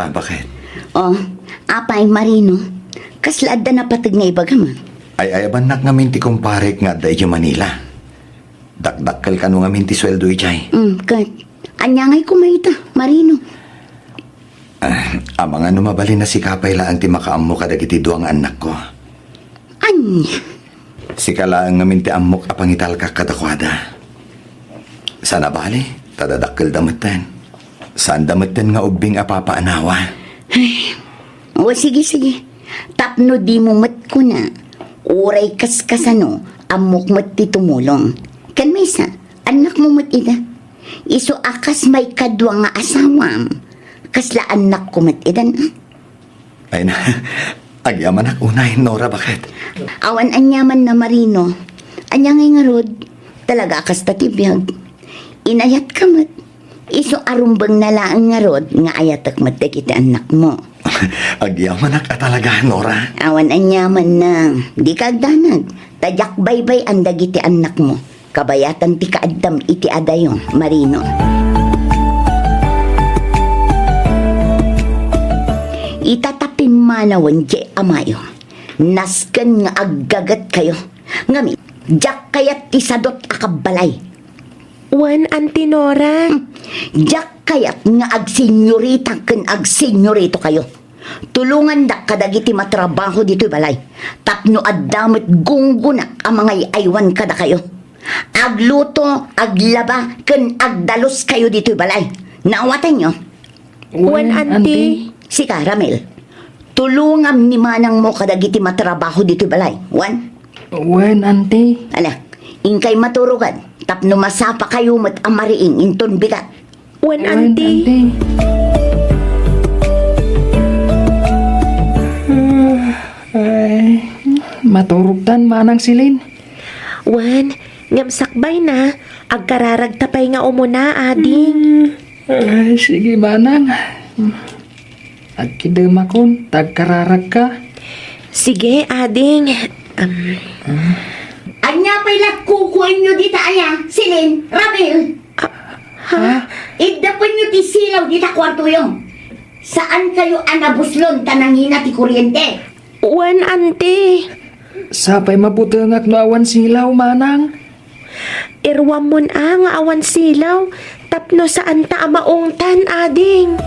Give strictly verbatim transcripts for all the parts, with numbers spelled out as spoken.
Ah, baket? Oh, apay, Marino? Kasla adda napateg nga ibagam? Ay-ayabannak ngamin ti kumparek nga adda idiay Manila. Dakdakkel kano ngamin ti sueldo idiay. Mm, ket ania ngay koma ita, Marino? Ah, amangan no mabalin a sika pay laeng ti makaammo kadagiti dua nga annakko. Ania? Sika laeng ngamin ti ammok a pangitalkak kadakuada. Saan a bale, ta dadakkelda metten. Saanda metten nga ubbing a papaanawa. Ay, o, sige, sige. Tapno dimo met kuna, uray kaskasano, ammok met ti tumulong. Ken maysa, annakmo met ida. Isu a kas maikadua nga asawam, kasla annakko met idan, a? Ay na, agyamanak unay, Nora, baket? Awan aniamanna, Marino. Ania ngay ngarud? Talaga a kasta ti biag. Inayatka met. Isu a rumbengna laeng ngarud nga ayatek met dagiti annakmo. Agyamanak a talaga, Nora. Awan aniamanna. Dika agdanag. Ta diak baybay-an dagiti annakmo. Kabayatan ti kaaddam iti adayo, Marino. Ita ta pimmanawen diay amayo, nasken nga aggagetkayo. Ngamin, diak kayat ti sadot a kabbalay. Wen, Auntie Nora. Hmm, diak kayat nga agsenyorita ken agsenyoritokayo. Tulongandak kadagiti matrabaho ditoy balay tapno adda met gunggonak a mangay-aywan kadakayo. Agluto, aglaba, ken agdaluskayo ditoy balay. Naawatanyo? Wen, Auntie. Sika, Ramil, tulongam ni manangmo kadagiti matrabaho ditoy balay. Wen? Wen, Auntie. Ala, inkay maturogan tapno masapakayo met a mariing inton bigat. Wen, Auntie. Ay, maturogtan, Manang Celine. Wen, ngem sakbayna, agkararagta pay nga umuna, ading. Hmm. Ay, sige, Manang. Agkidemakon, ta agkararagka. Sige, ading. Am. Ania pay la kukuenyo dita aya, Celine, Ramil? Ah, ha? Iddapenyo ti silaw dita kuartoyo. Saankayo a nabuslon ta nangina ti kuryente. Wen, Auntie. Sapay mabutengak no awan silaw, Manang. Iruammon a nga awan silaw tapno saanta a maungtan, ading.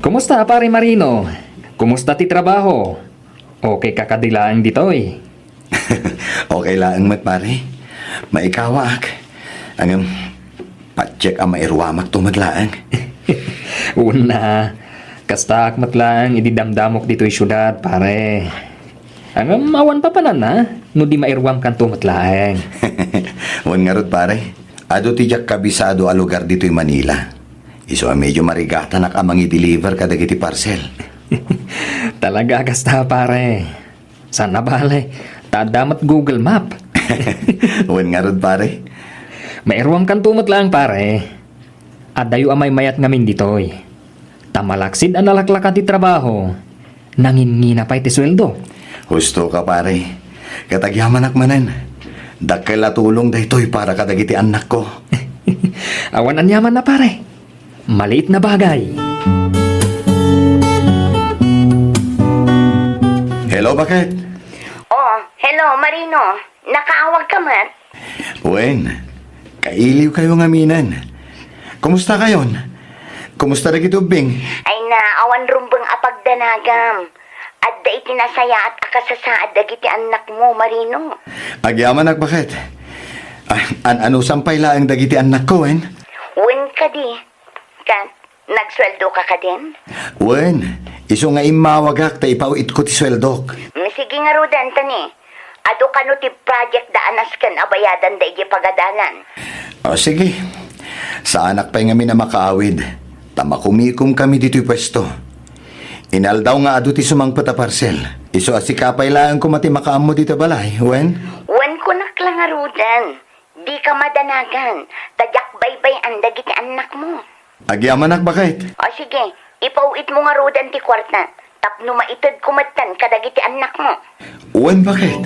Kumusta, Pare Marino? Kumusta ti trabaho? Okay ka kadi laeng ditoy? Okay laeng met, pare. Maikawaak. Ngem, patiek a mairuamakto met laeng. Una, kastaak met laeng idi damdamok ditoy siudad, pare. Ngem, awan papananna no di mairuamkanto met laeng. Wen ngarud, pare. Adu ti diak kabisado a lugar ditoy Manila. Isu a medyo marigatanak a mangi-deliver kadagiti parcel. Talaga a kasta, pare. Saan a bale, ta adda met Google Map. Wen ngarud, pare. Mairuamkanto met laeng, pare. Addayo a maymayat ngamin ditoy. Ta malaksid a nalaklaka ti trabaho, nangingina pay ti sueldo. Husto ka, pare. Ket agyamanak manen. Dakkel a tulong daytoy para kadagiti annakko. Awan aniamanna, pare. Maliit na bagay. Hello, baket? Oh, hello, Marino. Nakaawag ka met? Wen, kailiw kayo ngamin. Kumusta kayon? Kumusta dagiti ubbing? Ay na, awan rumbeng a pagdanagam. Adda iti nasayaat a kasasaad dagiti annakmo, Marino. Agyamanak, baket? Ah, an-, anusam pay laeng dagiti annakko, wen? Wen kadi. Kat, nagsueldo ka kadin? Wen, isu nga immawagak ta ipaw-itko ti sueldok. Mm, sige ngaruden, tani. Adu kano ti project da a nasken a bayadan da idiay pagadalan? O, sige. Saanak pay ngamin a makaawid, ta makumikom kami ditoy puesto. Inaldaw nga adu ti sumangpet a parsel. Isu a sika pay laeng koma ti makaammo ditoy balay, wen? Wen, kunak la ngaruden. Dika madanagan, ta diak baybay-an dagiti annakmo. Agyamanak, baket? O sige, ipaw-itmo ngaruden ti kuarta, tapno maitedko metten kadagiti annakmo. Wen, baket?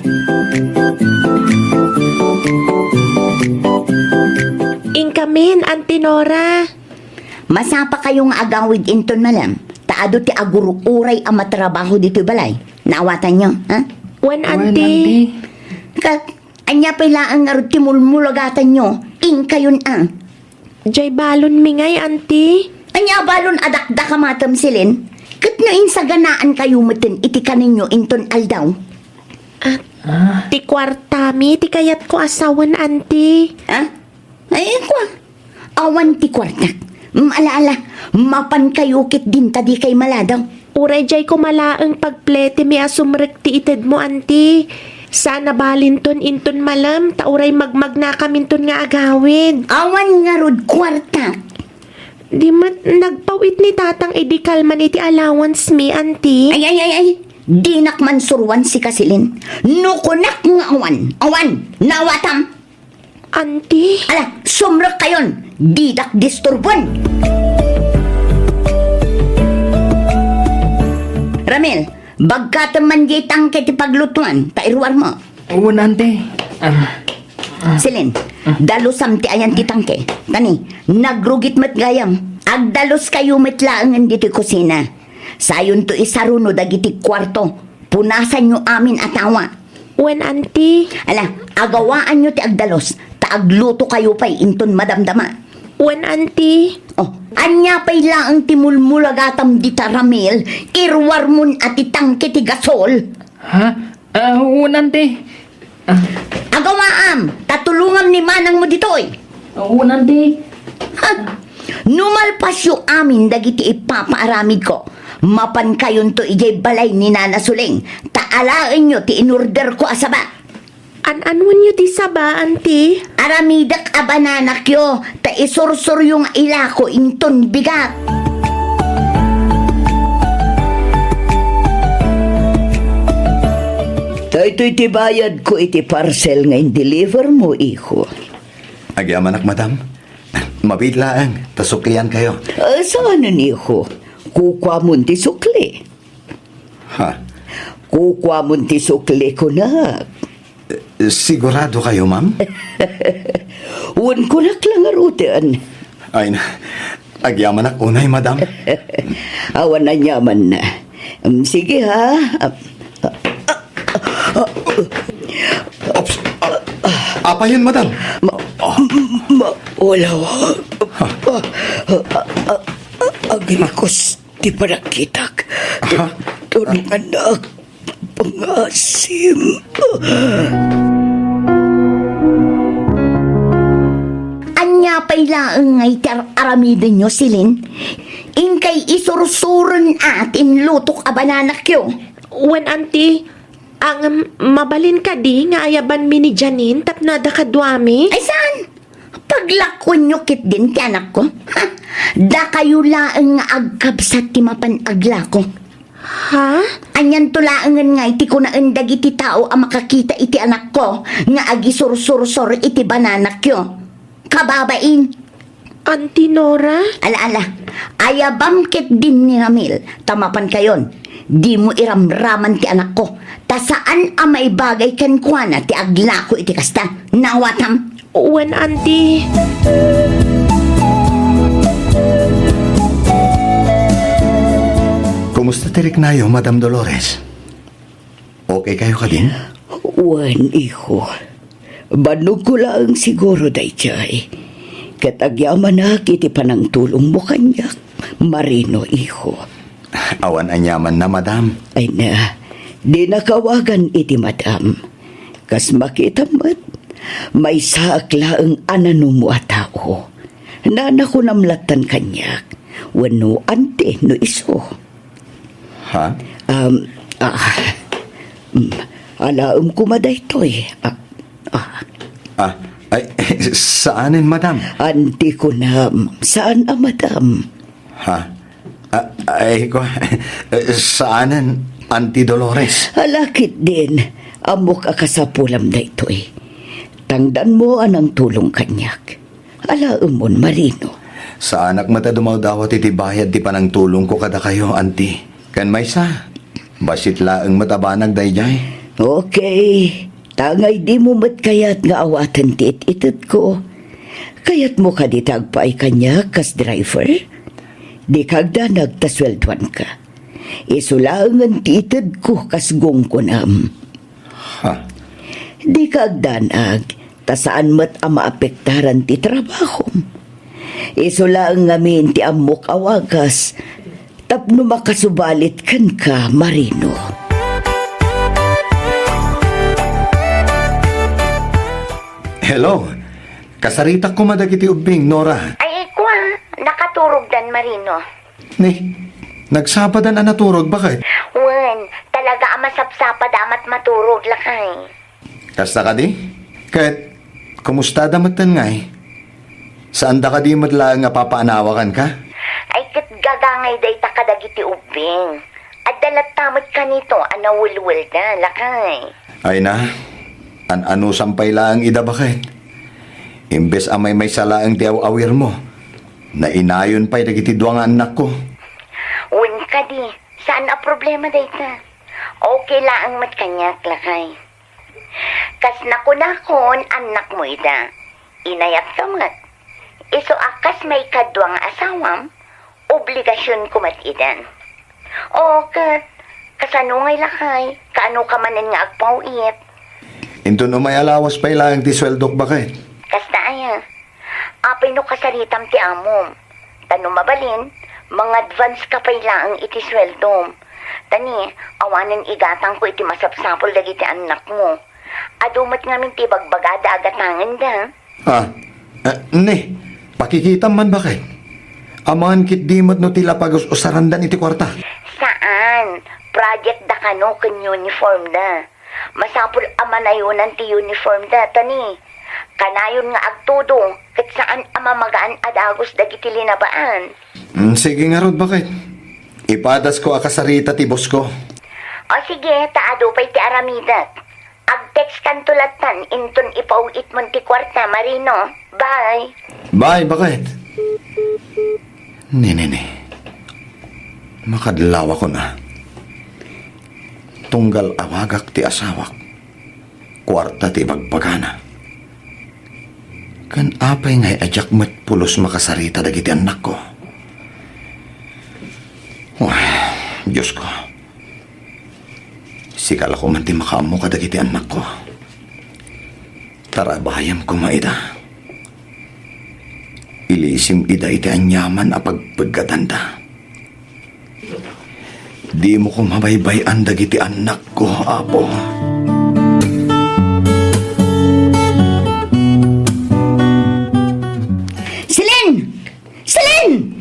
Min, Auntie Nora. Masapakayo nga agawid inton malem, ta adu ti agur-uray a matrabaho ditoy balay. Naawatanyo, ha? Wen, Wen, Auntie. Auntie. Ket, ania pay laeng ngarud ti mulmulagatanyo? Inkayon a. Jay balon mi ngay, Auntie. Ania balon a dakdakamatem, Celine? Ket no insaganaan kayo meten iti kaninyo inton aldaw? Ah, Ah. ti kuartami, ti kayatko a sawen, Auntie. Ha? Ay, kua. Awan ti kuartak. Mm, ala, ala. Mapan kayo ket dinta di kay maladaw. Uray jay ko malaeng pagpletemi a sumrek ti itedmo, Auntie. Sana balinton inton malem, ta uray magmagnakaminton nga agawid. Awan ngarud kuartak. Di met nagpaw-it ni Tatang idi kalman iti allowance mi, Auntie. Ay, ay, ay, ay. Dinak mansuruan sika, Celine. No kunak nga awan, awan. Nawatam. Auntie? Ala, sumrek kayon. Didak disturbon. Ramil, bagkatem man diay tangke ti paglutuan, ta iruar mo. Wen, Auntie. Ah. Celine, dalusam ti ayan ti tangke. Tani, nagrugit met gayam. Agdalus kayo met laengen ditoy kusina. Sayonto isaruno dagiti kuarto. Punasanyo amin a tawa. Wen, Auntie. Ala, agawaanyo ti agdalus, ta agluto kayo pay inton madamdama. Wen, Auntie. Oh, ania pay laeng ti mulmulagatam dita, Ramil? Iruarmon a ti tangke ti gasol. Ha? Ah, wen, Auntie. Ah. Agawaam, ta tulongam ni manangmo ditoy. Wen, Auntie. Ha? No malpasyo amin dagiti ipapaaramidko, mapan kayonto idiay balay ni Nana Suling, ta alaenyo ti inorderko a saba. An-anuenyo ti saba, Auntie? Aramidek a bananakyo, ta isursuryo nga ilako inton bigat. Daytoy ti bayadko iti parcel nga in-deliver mo, iho. Agyamanak, madam. Mabiit laeng, ta sukliankayo. Ah, saanen, iho? Kukuamon ti sukli. Ha? Kukuamon ti sukli, kunak. Eh, sigurado kayo, ma'am? Wen, kunak la ngaruden. Ay, na, agyamanak unay, madam. Awan aniamanna. Mm, sige, ha? Ah, ah, ah, ah, Ops, ah, apayen, madam? Ma-, ma-, wala, wa-, Ha? ah, ah, ah, ah, agrikus. Ti panagkitak. Aha. Tulongannak. Pangasim. Ania pay laeng nga iti ar-, aramidenyo, Celine? Inkay isursuren a ti inlutok a bananakyo. Wen, Auntie, ang mabalin kadi nga ayabanmi ni Janine tapno adda kaduami? Ay, saan? Paglakuenyo ketdin ti anakko? Ha? Dakayo laeng nga agkabsat ti mapan aglako. Ha? Anianto laengen nga iti kunaen dagiti tao a makakita iti anakko nga agisursursor iti bananakyo? Kababain! Auntie Nora? Ala, ala. Ayabam ketdin ni Ramil, ta mapankayon. Dimo iramraman ti anakko, ta saan a maibagay kenkuana ti aglako iti kasta. Nawatam? Wen, Auntie. Kumusta ti riknayo, Madam Dolores? Okay kayo kadin? Wen, iho. Bannogko laeng siguro daydiay. Ket agyamanak iti panangtulongmo kaniak, Marino, iho. Awan aniamanna, madam. Ay na, dinaka awagan iti madam. Kas makitam met, maysaak laeng a nanumo a tao. Nana kunam lattan kaniak, wenno auntie no isu. Ha? Um, ah, mm, alaem koma daytoy. Ah, ah. Ah, ay, saanen, madam? Auntie kunam, saan a madam? Ha? Ah, ay, ko, saanen, Auntie Dolores? Ala ketdin, ammok a kasapulam daytoy. Tangdanmo a nangtulong kaniak. Alaemon, Marino. Saanak met a dumawdawat iti bayad ti panangtulongko kadakayo, Auntie. Ken maysa, bassit laeng met a banag daydiay. Okay. Tangay dimo met kayat nga awaten ti it-itedko. Kayatmo kadi ti agpaay kaniak kas driver? Dika agdanag ta sueldoanka. Isu laengen ti itedko kas gunggonam. Ha? Dika agdanag ta saan met a maapektaran ti trabahom. Isu laeng ngamin ti ammok a wagas tapno makasubalit kenka, Marino. Hello. Kasaritak koma dagiti ubbing, Nora. Ay, kua, nakaturogdan, Marino. Ni, nagsapadan a naturog, baket? Wen, talaga a masapsapada a mat-, maturog, lakay. Kasta kadi? Ket, kumustada metten ngay? Saanda kadi met laeng a papaanawakanka? Ay, ket gagangay dayta kadagiti ubbing. Adda latta met kanito a nawelwelda, lakay. Ay na, an-anusam pay laeng ida, baket. Imbes a maymaysa laeng ti aw-awirmo, nainayon pay dagiti dua nga annakko. Wen kadi, saan a problema dayta. Okay laeng met kaniak, lakay. Kas nakunakon, annakmo ida. Inayatka met. Isu a kas maikadua nga asawam, obligasionko met idan. O, ket, kasano ngay, lakay? Kaano ka manen nga agpaw-it? Inton umay a lawas pay laeng ti sueldok, baket. Kasta aya? Apay no kasaritam ti amom? Ta no mabalin, mangadvance ka pay laeng iti sueldom. Ta ni, awanen igatangko iti masapsapul dagiti annakmo. Adu met ngamin ti bagbagada a gatangenda. Ah, eh, ni, pakikitam man, baket? Amangan ketdi met no ti la pagus-usarandan iti kuarta. Saan? Project da kano ken uniform da. Masapul a manayonan ti uniform da, ta ni, kanayon nga agtudo, ket saan a mamagaan a dagus dagiti linabaan. Mm, sige ngarud, baket. Ipadasko a kasarita ti boss ko. O sige, ta adu pay ti aramidek. Ag-text kanto lattan inton ipaw-itmon ti kuarta, Marino. Bye. Bye, baket. Ni, ni, ni. Makadlawakon a. Tunggal awagak ti asawak, kuarta ti ibagbagana. Ken apay ngay a diak met pulos makasarita dagiti annakko? Wah, Diosko. Sika la koma ti makaammo kadagiti annakko. Tarabayem koma ida. Ilisim ida iti aniaman a pagpeggatanda. Dimo koma baybay-an dagiti annakko, Apo. Celine! Celine!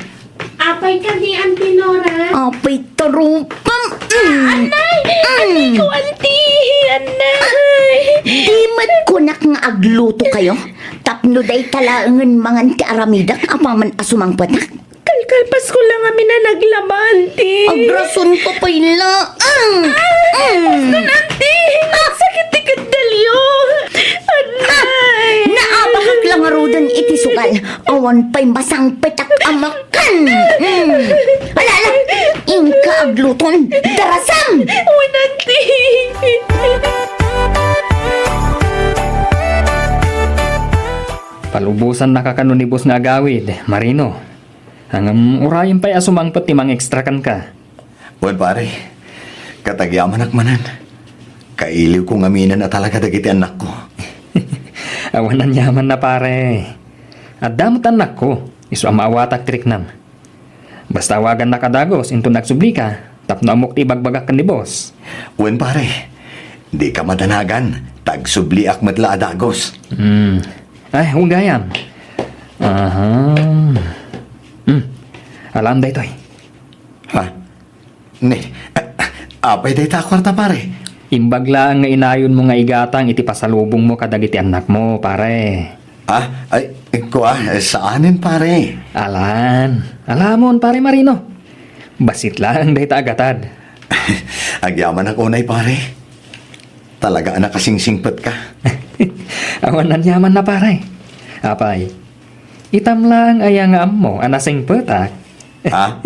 Apay kadi, Auntie Nora? Apay, tarupam. Mm. Anay! Mm. Anay ko, Auntie! Anay! Di met kunak nga agluto kayo? Tapno dayta laengen mangan ti aramidek apaman a sumangpetak? Kalkalpasko la ngamin a naglaba, Auntie. Agrason ko pay laeng. Ah! Mm. Agrason, Auntie! Nagsakit ti keddalyo! Anay! Naabakak la ngaruden iti sugal. Awan pay masangpetak a makan. Mm. Ala, ala. Inka agluton. Darasam! Wen, Auntie! Palubosannaka kano ni boss nga agawid, Marino. Ngem urayem pay a sumangpet ti mang-extra kenka. Wen, pare. Ket agyamanak manen. Kailiwko ngaminen a talaga dagiti annakko. Awan aniamanna, pare. Adda met annakko, isu a maawatak ti riknam. Basta awagannak a dagus inton agsublika, tapno ammok ti ibagbagak ken ni boss. Wen, pare. Dika madanagan, ta agsubliak met la a dagus. Hmm. Ay, wen gayam. Aha. Hmm. Alam daytoy. Ha? Ni, a-, apay dayta a kuarta, pare? Imbag laeng nga inayonmo nga igatang iti pasalubongmo kadagiti annakmo, pare. Ah, ay, kua, saanen, pare. Alan. Alamon, pare Marino. Bassit laeng dayta a gatad. Agyamanak unay, pare. Talaga a nakasingsingpetka. Awan aniamanna, pare. Apay, itam laeng aya nga ammo a nasingpetak? Ha?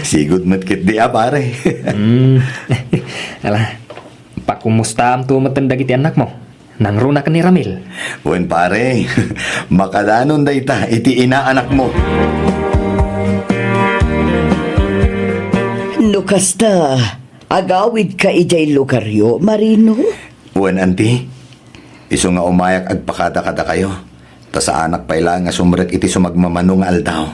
Sigud met ketdi a, pare. Hmm. Ala, pakumustaamto metten dagiti annakmo. Nangrunak ni Ramil. Wen, pare, makadanon dayta iti inaanakmo. No kasta, agawidka idiay lugaryo, Marino? Wen, anti, isu nga umayak agpakada kadakayo, ta saanak pay laeng a sumrek iti sumagmamano nga aldaw.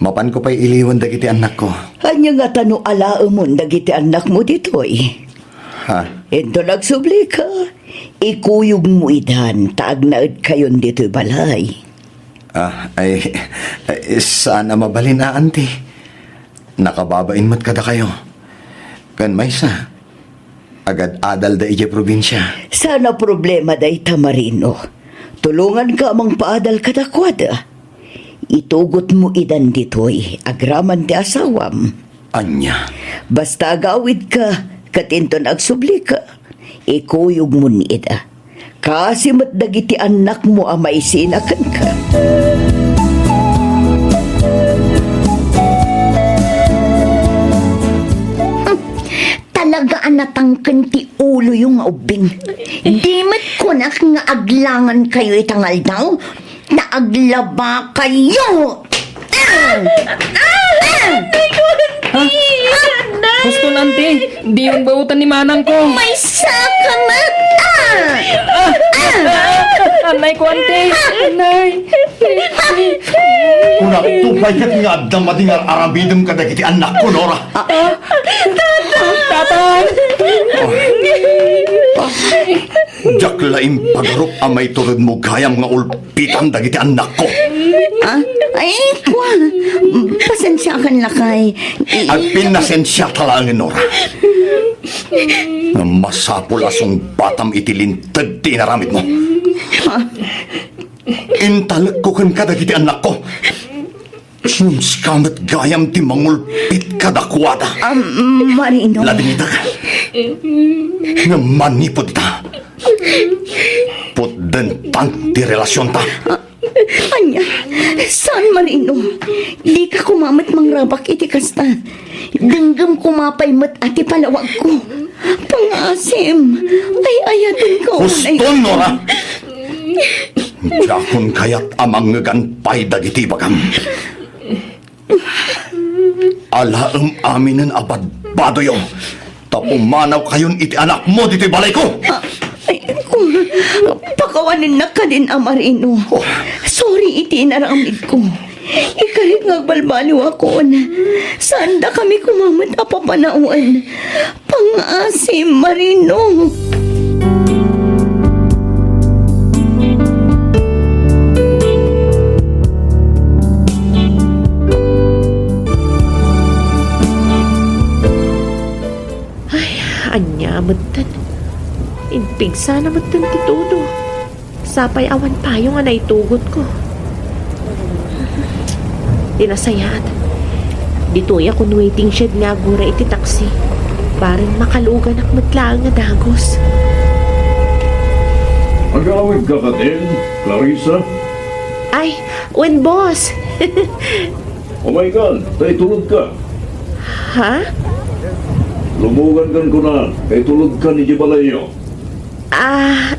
Mapanko pay iliwan dagiti annakko. Ania ngata no alaemon dagiti annakmo ditoy? Ha? Inton agsublika, ikuyogmo idan ta agnaedkayon ditoy balay. Ah, ay, ay, saan a mabalin a, anti. Nakababain met kadakayo. Ken maysa, agad-adalda idiay probinsia. Saan a problema dayta, Marino. Tulonganka a mangpaadal kadakuada. Itugotmo idan ditoy agraman ti asawam. Ania? Basta agawidka, ket inton agsublika, ikuyogmon ida. Kaasi met dagiti annakmo a maisina kenka. Talaga a natangken ti uloyo nga ubbing. Di met kunak nga aglangankayo ita nga aldaw, ta aglabakayo. Ah! Ah! Ah! Anay ko, anti! Ha? Anay! Huston, anti. Diyon babutan ni manangko. Maysa ka met, ah! Ah! Ah! Anay ko, anti. Anay. Kunakto pay ket nga adda madi nga ar-aramidem kadagiti annakko, Nora. Tatang! Diak la impagarup a maituredmo gayam nga ulpitan dagiti annakko. Ah? Ay, kua. Pasensiakan, lakay. I- Agpinnasensiata laengen, Nora. Ngem masapul a sungbatam iti linteg ti inaramidmo. Ah. Intalekko ken kadagiti annakko. Ngem sika met gayam ti mangulpit kadakuada. Am, Marino. Ladingitak. Ngem manipud ita, putdentang ti relasionta. Ah, ania? Saan, Marino? Dika koma met mangrabak iti kasta. Denggem koma pay met a ti palawagko. Pangaasim. Ay-ayatenka, unay. Huston, Nora! Diakon kayat a mangngegan pay dagiti ibagam. Alaem aminen a badbadoyo, ta pumanawkayon iti anakmo ditoy balayko. Ah, ay, ku-, pakawanennak kadin a, Marino. Oh. Sorry iti inaramidko. Ikarik nga agbalbaliwakon. Saandakami koma met a papanawen. Pangaasim, Marino. Ay, ania metten? Impigsana metten ti tudo. Sapay awan payong a naitugotko. Ti nasayaat, ditoyak on waiting shed nga aguray iti taksi. Bareng makaluganak met laeng a dagus. Agawidka kadin, Clarissa? Ay, wen, boss. Umaykan, ta itulodka. Ha? Lumogankan kunak, ta itulodkan idiay balayyo. Ah,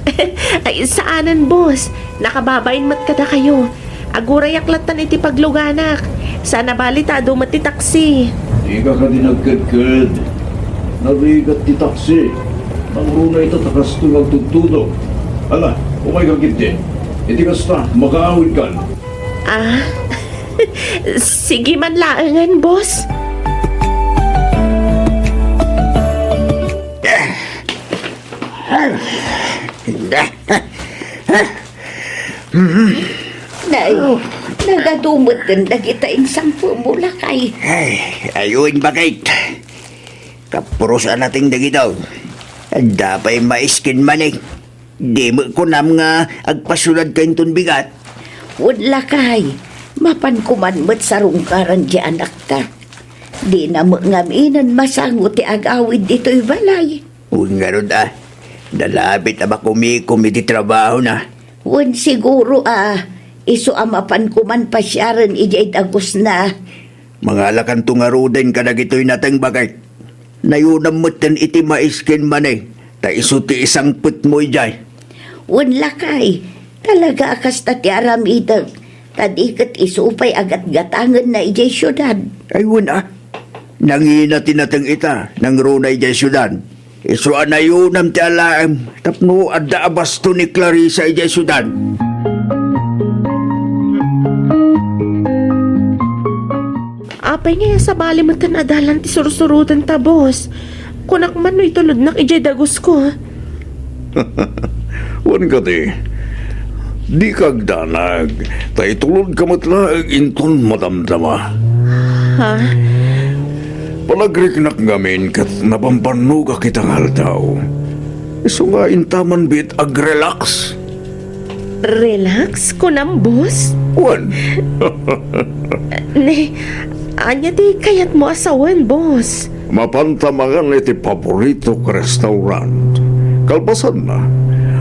ay, saanen, boss. Nakababain met kadakayo. Agurayak lattan iti pagluganak. Saan a bali ta adu met ti taksi. Dika kadi nagkedked. Narigat ti taksi. Nangruna ita ta kastoy nga agtudtudo. Ala, umayka ketdi. Iti kasta, makaawidkan. Ah, sige man laengen, boss. Nay, nagadu metten dagita insangpetmo, lakay. Ay, ayon, bakit? Kapuros a nating dagito. Adda pay mais ken mani. Di met kunam nga agpasuladka inton bigat? Wen, lakay, mapanko man met sarungkaran ti anakta. Dina met ngaminen masango ti agawid ditoy balay. Wen ngarud a, nalabit a makumikom iti trabahona. Wen, siguro a, isu a mapanko man pasiaren idiay dagusna. Mangalakanto ngaruden kadagitoy nateng, bakit? Nayonam metten iti mais ken mani, ta isu ti isangpetmo idiay. Wen, lakay, talaga a kasta ti aramidek, ta di ket isu pay a gatgatangenna idiay siudad. Ay, wen a, nangina ti nateng ita, nangruna idiay siudad. Isu a nayunam ti alaem tapno adda a basto ni Clarissa idiay siudad. Apay ngay a sabali metten a dalan ti sursurotenta, boss? Kunak man no itulodnak idiay dagusko. Wen kadi, dika agdanag, ta itulodka met laeng inton madamdama. Ha? Panagriknak ngamin ket nabambannogak ita nga aldaw. Isu nga intaman biit agrelax. Relax, kunam, boss? Wen. Ne, ania ti kayatmo a sawen, boss? Mapanta mangan iti paboritok a restaurant. Kalpasanna,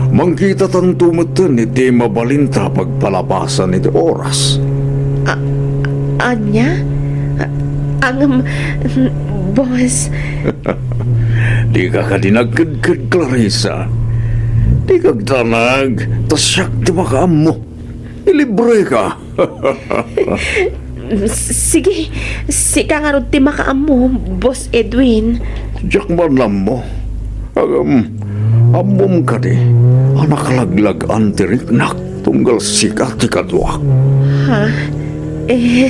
mangkitatanto metten iti mabalinta a pagpalabasan iti oras. A-, ania? A-, angem, boss. Dika kadi nagkedked, Clarissa. Dika agdanag, ta siak ti makaammo. Ilibreka. S-, sige, sika ngarud ti makaammo, Boss Edwin. Diak man ammo. Ngem, ammom kadi a nakalaglag-an ti riknak tunggal sika ti kaduak? Ha? Eh.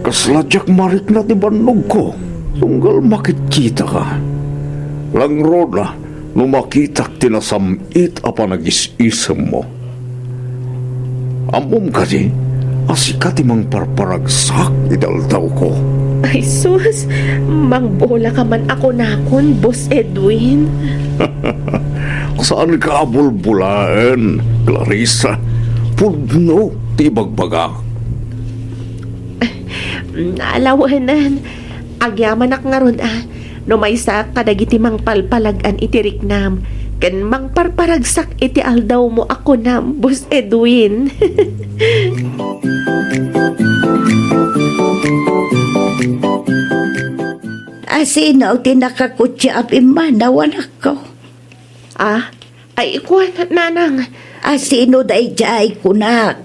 Kasla diak marikna ti bannogko tunggal makitkitaka. Langrona no makitak ti nasam-it a panagis-isemmo. Ammom kadi a sika ti mangparparagsak iti aldawko? Ay sus, mangbola ka man a kunakon, Boss Edwin. Saanka a bulbolaen, Clarissa. Pudno ti ibagbagak. Alawenen, agyamanak ngarud a no maysaak kadagiti mangpalpalag-an iti riknam ken mangparparagsak iti aldawmo a kunam, Boss Edwin. A sino ti nakakutsi a pimmanaw, anakko? Ah, ay, kuan, nanang. A sino daydiay, kunak?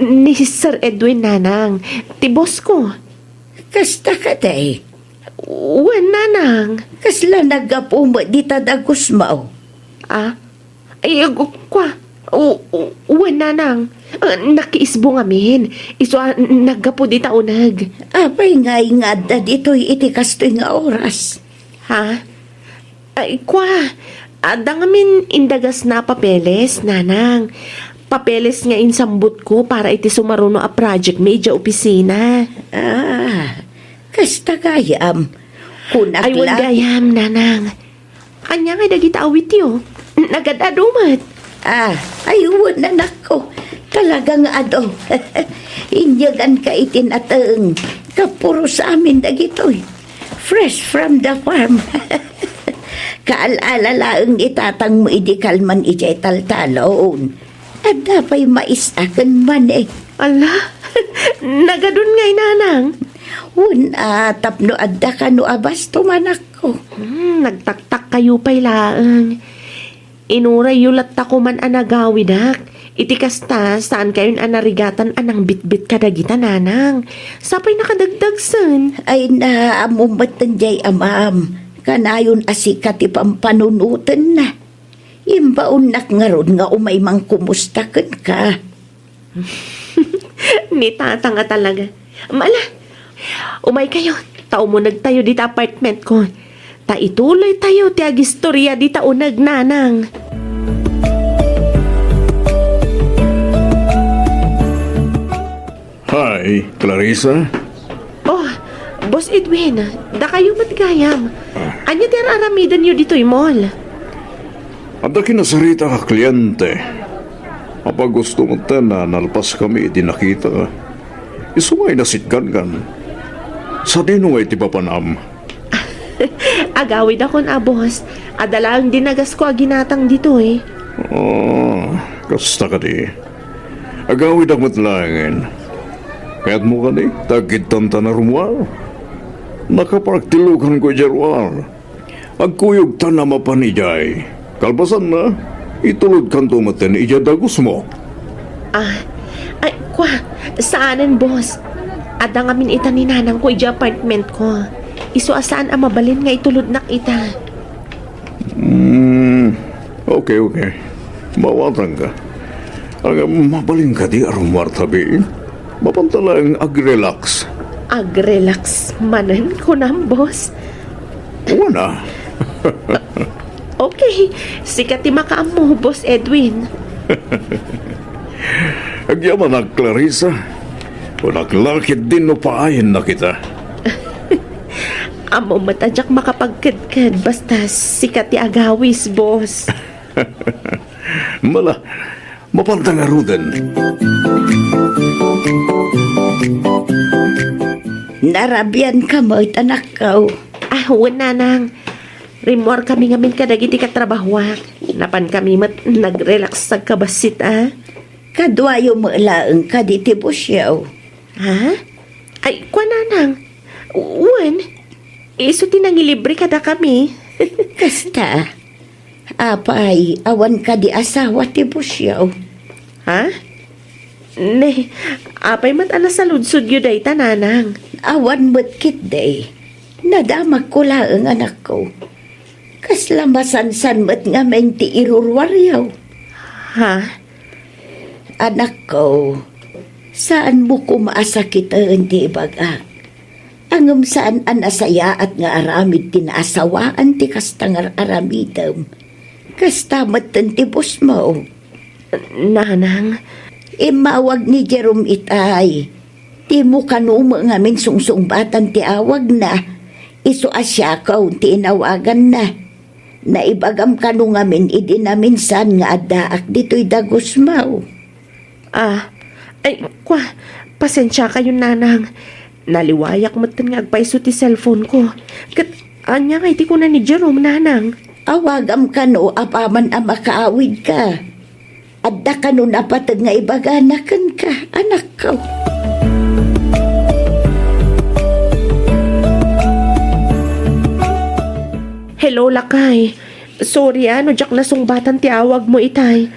Ni Sir Edwin, nanang. Ti boss ko. Kasta kadi? Wen, nanang. Kasla naggapu met dita dagusmo? Ah? Ay, ag-, kwa. U-, u-, wen, nanang. Ah, nakiisbo ngamin. Isu a, naggapu dita uneg. Apay ngay nga adda ditoy iti kastoy nga oras? Ha? Ay, kwa. Adda ngamin indagasna a papeles, nanang. Papeles nga insambutko para iti sumaruno a project mi idiay opisina. Ah, kasta gayam. Kunak la. Ay, wen gayam, nanang. Ania ngay dagita awityo? Nagad-adu met. Ah, ay, wen, anakko. Talaga nga adu. Inyaganka iti nateng. Kapuros amin dagitoy. Fresh from the farm. Kaal-ala laeng ni tatangmo idi kalman idiay taltalon. Adda pay mais a ken mani. Ala, nagadun ngay, nanang? Wen a, tapno adda kano a basto, anakko. Hmm, nagtaktakkayo pay laeng. Inurayyo latta koman a nagawidak. Iti kasta, saankayon a narigatan a nangbitbit kadagita, nanang. Sapay nakadagdagsen. Ay, na, ammom metten diay amam. Kanayon a sika ti pampanunotenna. Imbaonnak ngarud nga umay mangkumusta kenka. Ni tatang a talaga. Mala, umaykayo, ta umunegtayo dita apartment ko. Ta ituloytayo ti agistoria dita uneg, nanang. Hi, Clarissa. Oh, Boss Edwin, dakayo met gayam. Ah. Ania ti ar-aramidenyo ditoy mall? Adda kinasarita a kliente. Apay gusto met a nalpas kami iti nakita. Isu nga inasitgan kan. Sadino nga iti papanam? Agawidakon a, boss. Adda laeng dinagasko a ginatang ditoy. Oh, kasta kadi. Agawidak met laengen. Kayatmo kadi, ta agkidtanta na rummuar? Nakaparagtilokanko idiay ruar. Agkuyogtan a mapan idiay. Kalpasanna, Itulodkanto metten idiay dagusmo. Ah, ay, kwa, saanen, boss. Adda ngamin ita ni nanangko idiay apartmentko. Isu a saan a mabalin nga itulodnak ita. Hmm, okay, okay. Mawatangka. Aga, mabalin kadi a rummuar tabi? Mapanta laeng ag-relax. Ag-relax manen, kunam, boss? Wen a. Okay, sika ti makaammo, Boss Edwin. Agyamanak, Clarissa. Kunak la ketdin no paayennak ita. Ammom met a diak makapagkedked basta sika ti agawis, boss. Mala, mapanta ngaruden. Narabianka met, anakko. Ah, wen, nanang. Rimmuarkami ngamin kadagiti katrabahoak. Napankami met nag-relax agkabassit a. Kaduayo met laeng kadi ti bossyo. Ha? Ay, kua, nanang. Wen, isu ti nangilibre kadakami. Kasta, apay, awan kadi asawa ti bossyo? Ha? Ne, apay met a nasaludsodyo dayta, nanang? Awan met ketdi. Nadamagko laeng, anakko. Kasla masansan met ngamin ti iruruaryo. Ha? Anakko, saanmo koma a sakiten ti ibagak. Ngem saan a nasayaat nga aramid ti naasawaan ti kasta nga ar-aramidem. Kasta metten ti bossmo. Nanang. Immawag ni Jerome itay. Dimo kano met ngamin sungsungbatan ti awagna. Isu a Siakaw ti inawaganna. Naibagam kano ngamin idi naminsan nga addaak ditoy dagusmo. Ah, ay, kua, pasensiakayon, nanang. Naliwayak metten nga agpayso ti cellphone-ko. Ket ania ngay ti kuna ni Jerome, nanang? Awagam kano apaman a makaawidka. Adda kano napateg nga ibagana kenka, anakko. Hello, lakay. Sorry a no diak nasungbatan ti awagmo itay.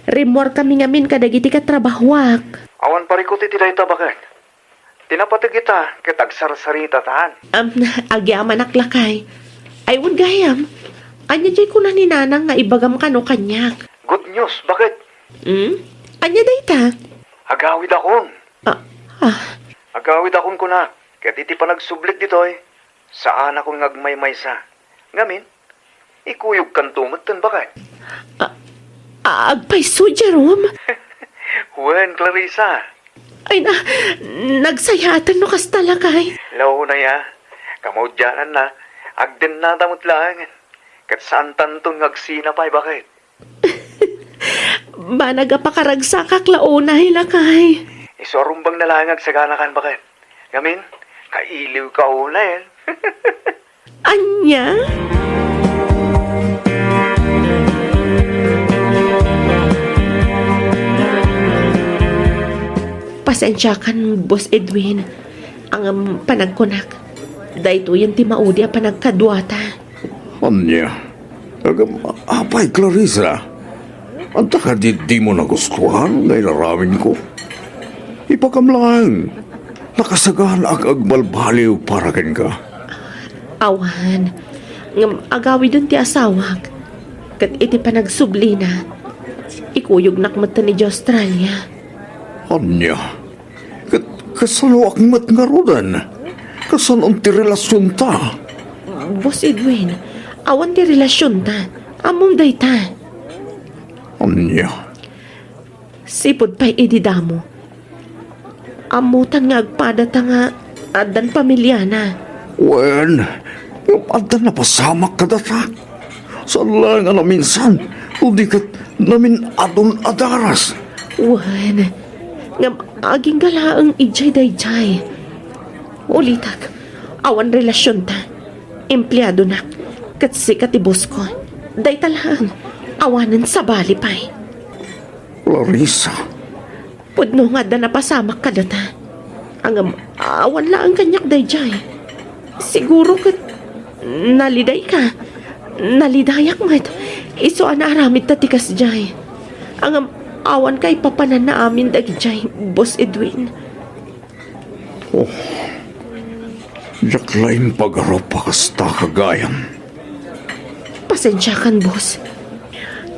Rimmuarkami ngamin kadagiti katrabahoak. Awan parikut iti dayta, baket. Ti napateg ita ket agsarsaritatan. Am, agyamanak, lakay. Ay, wen gayam. Ania diay kuna ni nanang nga ibagam kano kaniak? Good news, baket. Hmm? Ania dayta? Agawidakon. Ah, ah. Agawidakon kuna, ket iti panagsublik ditoy, saanakon nga agmaymaysa. Ngamin, ikuyogkanto metten, baket. A-, a-, agpayso, Jerome? Wen, Clarissa. Ay na, nagsayaatan no kasta, lakay. Launay a, kamaudiananna, agdennata met laeng. Ket saantanton nga agsina pay, baket. Banag a pakaragsakak la unay, lakay. Isu a rumbeng na laeng agsaganakan, baket. Ngamin, kailiwka unayen. Ania? Pasensiakan, Boss Edwin. Ngem panagkunak, daytoyen ti maudi a panagkaduata. Ania? Agam, apay, Clarissa? Anta kadi dimo nagustuhan nga inaramidko? Ipakam laeng, nakasaganaak agbalbaliw para kenka. Awan, ngem agawiden ti asawak, ket iti panagsublina, ikuyognak metten idiay Australia. Ania? Ket kasanoak met ngaruden? Kasanon ti relasionta? Boss Edwin, awan ti relasionta. Ammom dayta. Ania? Sipud pay idi damo. Ammotan nga agpadata nga addan pamiliana. Wen, ngem adda napasamak kadata. Saan laeng a naminsan, no di ket namin-adun a daras. Wen, ngem agingga laeng idiay daydiay. Ulitek, awan relasionta. Empleadonak, ket sika ti bosko. Dayta laeng, awanen sabali pay. Clarissa. Pudno nga adda napasamak kadata. Ngem, awan laeng kaniak daydiay. Siguro ket nalidayka. Nalidayak met. Isu a naaramidta ti kasdiay. Ngem awan kaipapananna amin dagidiay, Boss Edwin. Oh, diak la impagarup a kasta gayam. Pasensiakan, boss.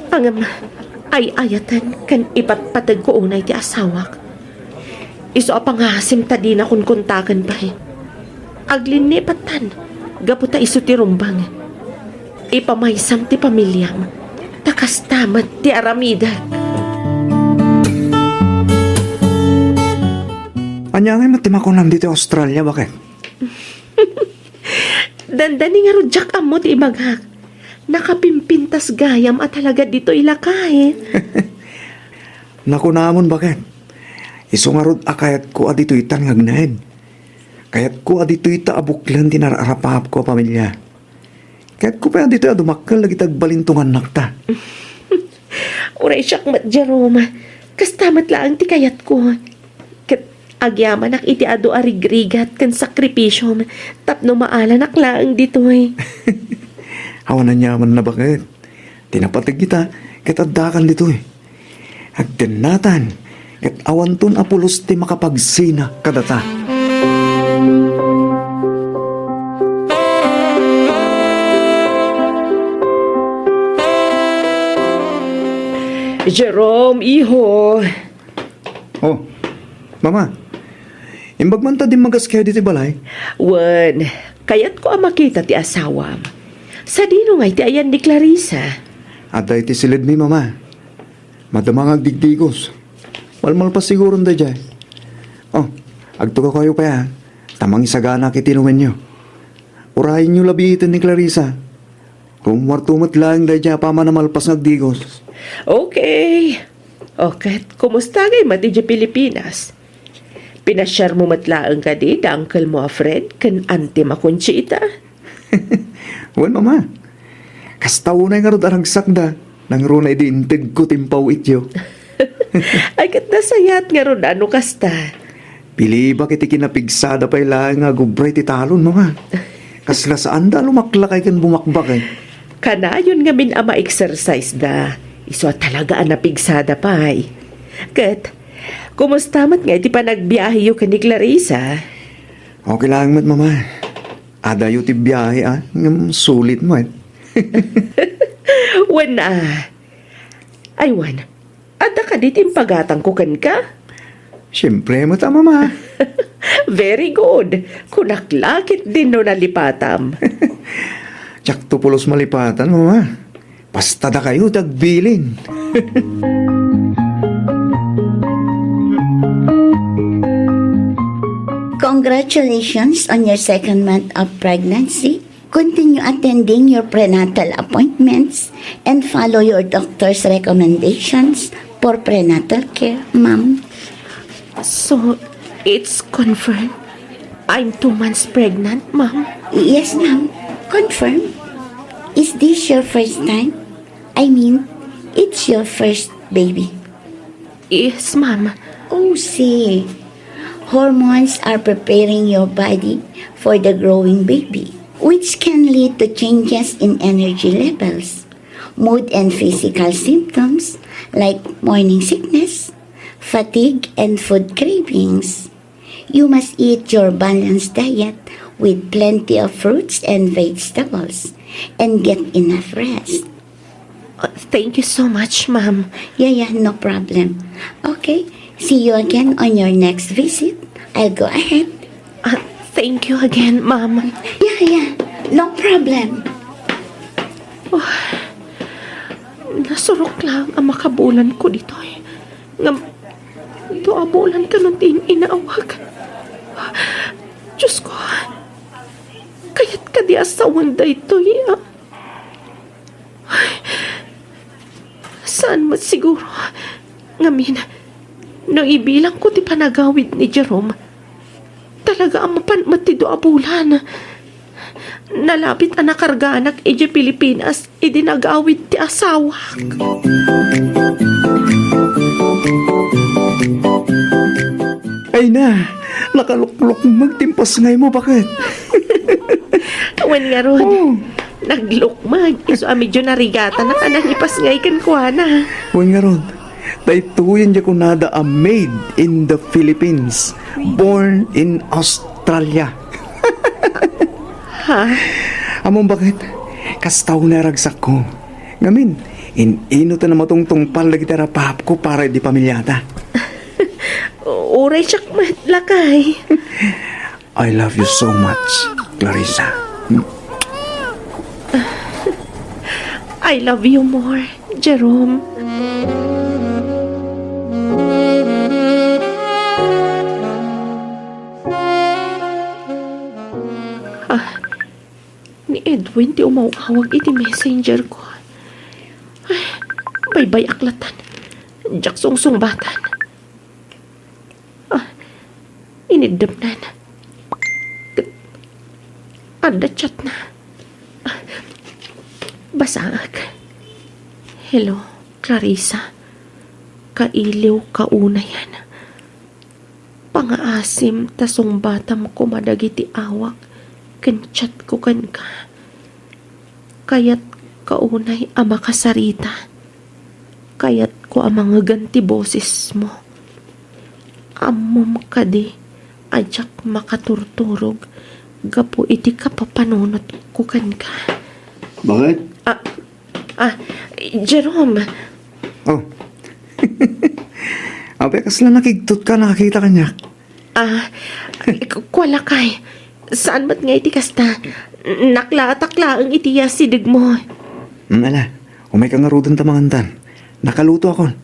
Ngem ay-ayaten ken ipatpategko unay ti asawak. Isu a pangasim ta dina kunkuntaken pay. Aglinni pattan, gapu ta isu ti rumbeng. Ipamaysam ti pamiliam, ta kasta met ti aramidek. Ania ngay met ti makunam ditoy Australia, baket? Dandani ngarud diak ammo ti ibagak. Nakapimpintas gayam a talaga ditoy lakay. Nakunamon, baket. Isu ngarud a kayatko a ditoytan nga agnaed. Kayatko a ditoyta a buklen ti nararapapko a pamilia. Kayatko pay a ditoy a dumakkel dagiti agbalinto nga annakta. Uray siak met, Jerome. Kasta met laeng ti kayatko. Ket agyamanak iti adu a rigrigat ken sakripisiom tapno maalanak laeng ditoy. Awan aniamanna, baket. Ti napateg ita ket addakan ditoy. Agdennatan, ket awanton a pulos ti makapagsina kadata. Jerome, iho. Oh, Mama, imbag man ta dimmagas kayo ditoy balay? Wen, kayatko a makita ti asawam. Sadino ngay ti ayan ni Clarissa? Adda iti siledmi, Mama. Madama nga agdigdigos. Malmalpas siguron daydiay. Oh, agtugaw kayo pay, a, ta mangisaganak iti inumenyo. Urayenyo la biiten ni Clarissa. Rummuarto met laeng daydiay a pammanamalpas nga agdigos. Okay. O, ket kumusta ngay met idiay Pilipinas? Pinasiarmo met laeng kadi da uncle mo a Fred ken auntie mo a Conchita? Wen, Mama. Kasta unay ngarud a ragsakda, nangruna idi intedko ti impaw-ityo. Ay, ket nasayaat ngarud a no kasta. Pilibak iti kinapigsada pay laeng nga agubra iti talon, Mama. Kasla saanda a lumaklakay ken bumakbakay. Kanayon ngamin a ma-exercise da. Isu a talaga a napigsada pay. Ket, kumusta met ngay ti panagbiaheyo ken ni Clarissa? Okay laeng met, Mama. Adayo ti biahe, a, ngem sulit met. Wen, a. Ay, wen. Adda kadi ti impagatangko kenka? Siempre met a, Mama. Very good. Kunak la ketdin no nalipatam. Diakto pulos malipatan, Mama. Basta dakayo ti agbilin. Congratulations on your second month of pregnancy. Continue attending your prenatal appointments and follow your doctor's recommendations for prenatal care, ma'am. So, it's confirmed? I'm two months pregnant, ma'am. Yes, ma'am. Confirmed. Is this your first time? I mean, it's your first baby. Yes, ma'am. Oh, see. Hormones are preparing your body for the growing baby, which can lead to changes in energy levels, mood, and physical symptoms like morning sickness, fatigue, and food cravings. You must eat your balanced diet with plenty of fruits and vegetables and get enough rest. Uh, thank you so much, ma'am. Yeah, yeah, no problem. Okay, see you again on your next visit. I'll go ahead. Uh, thank you again, ma'am. Yeah, yeah, no problem. Oh, nasurok lang ang makabulan ko ditoy. Ngam, dua bulan kanon ti in-inawag. Diyos ko, kayat kadi a sawen daytoy, a? Ay, saan met siguro? Ngamin, no ibilangko ti panagawid ni Jerome, talaga a mapan met ti dua a bulan. Nalabit a nakarganak idiay Pilipinas idi nagawid ti asawak. Ay na, nakaluklukmeg ti impasngaymo, baket. Wen ngarud. Oh. Naglukmag, isu a medyo narigatan a nangipasngay kenkuana. Wen ngarud, daytoyen diay kunada a made in the Philippines, born in Australia. Ha? Ammom baket, kasta unay a ragsakko. Ngamin, in-ino ta namatungtungpal dagiti rapapko para idi pamiliata? Uray siak met, lakay. I love you so much, Clarissa. I love you more, Jerome. Ah, ni Edwin ti umaw-awag iti messenger ko. Ay, baybay-ak latan. Diak sungsungbatan. Ah, iniddepnan. Ket adda chatna. Ah, basaek. Hello, Clarissa. Kailiw kaunayan. Pangaasim ta sungbatam koma dagiti awak ken chatko kenka. Kayatko unay a makasarita. Kayatko a mangegen ti bosesmo. Ammom kadi a diak makaturturog gapu iti kapapanunotko kenka? Bakit? Ah, ah, Jerome. Oh. Apay, kasla nakigtot ka, nakakita kaniak? Ah, ku-, kua lakay. Saan met nga iti kasta? Naklaatak laeng iti yasidegmo. Hmm, ala, umayka ngaruden ta mangantan. Nakalutoakon.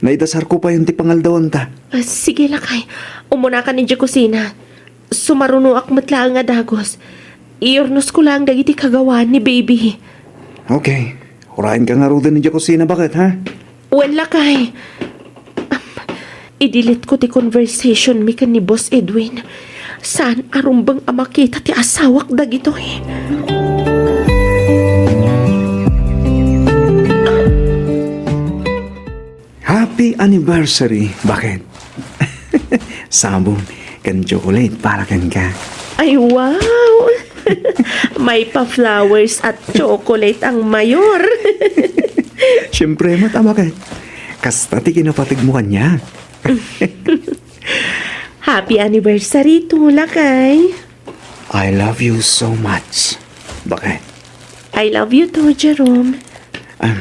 Naidasarko payen ti pangaldawanta. Ah, sige lakay. Umunaka idiay kusina. Sumarunoak met laeng a dagus. Iyurnosko laeng dagiti kagawaan ni baby. Okay. Urayenka ngaruden idiay kusina, baket, ha? Wen lakay. Am, i-delete ko ti conversation mi ken ni Boss Edwin. Saan a rumbeng a makita ti asawak dagitoy. Happy anniversary, baket. Sabong ken chocolate para kenka. Ay, wow! May pa flowers at chocolate ang mayor. Siyempre, met, baket. Kasta ti kinapategmo kaniak. Happy anniversary to, lakay. I love you so much, baket. I love you too, Jerome. Ah,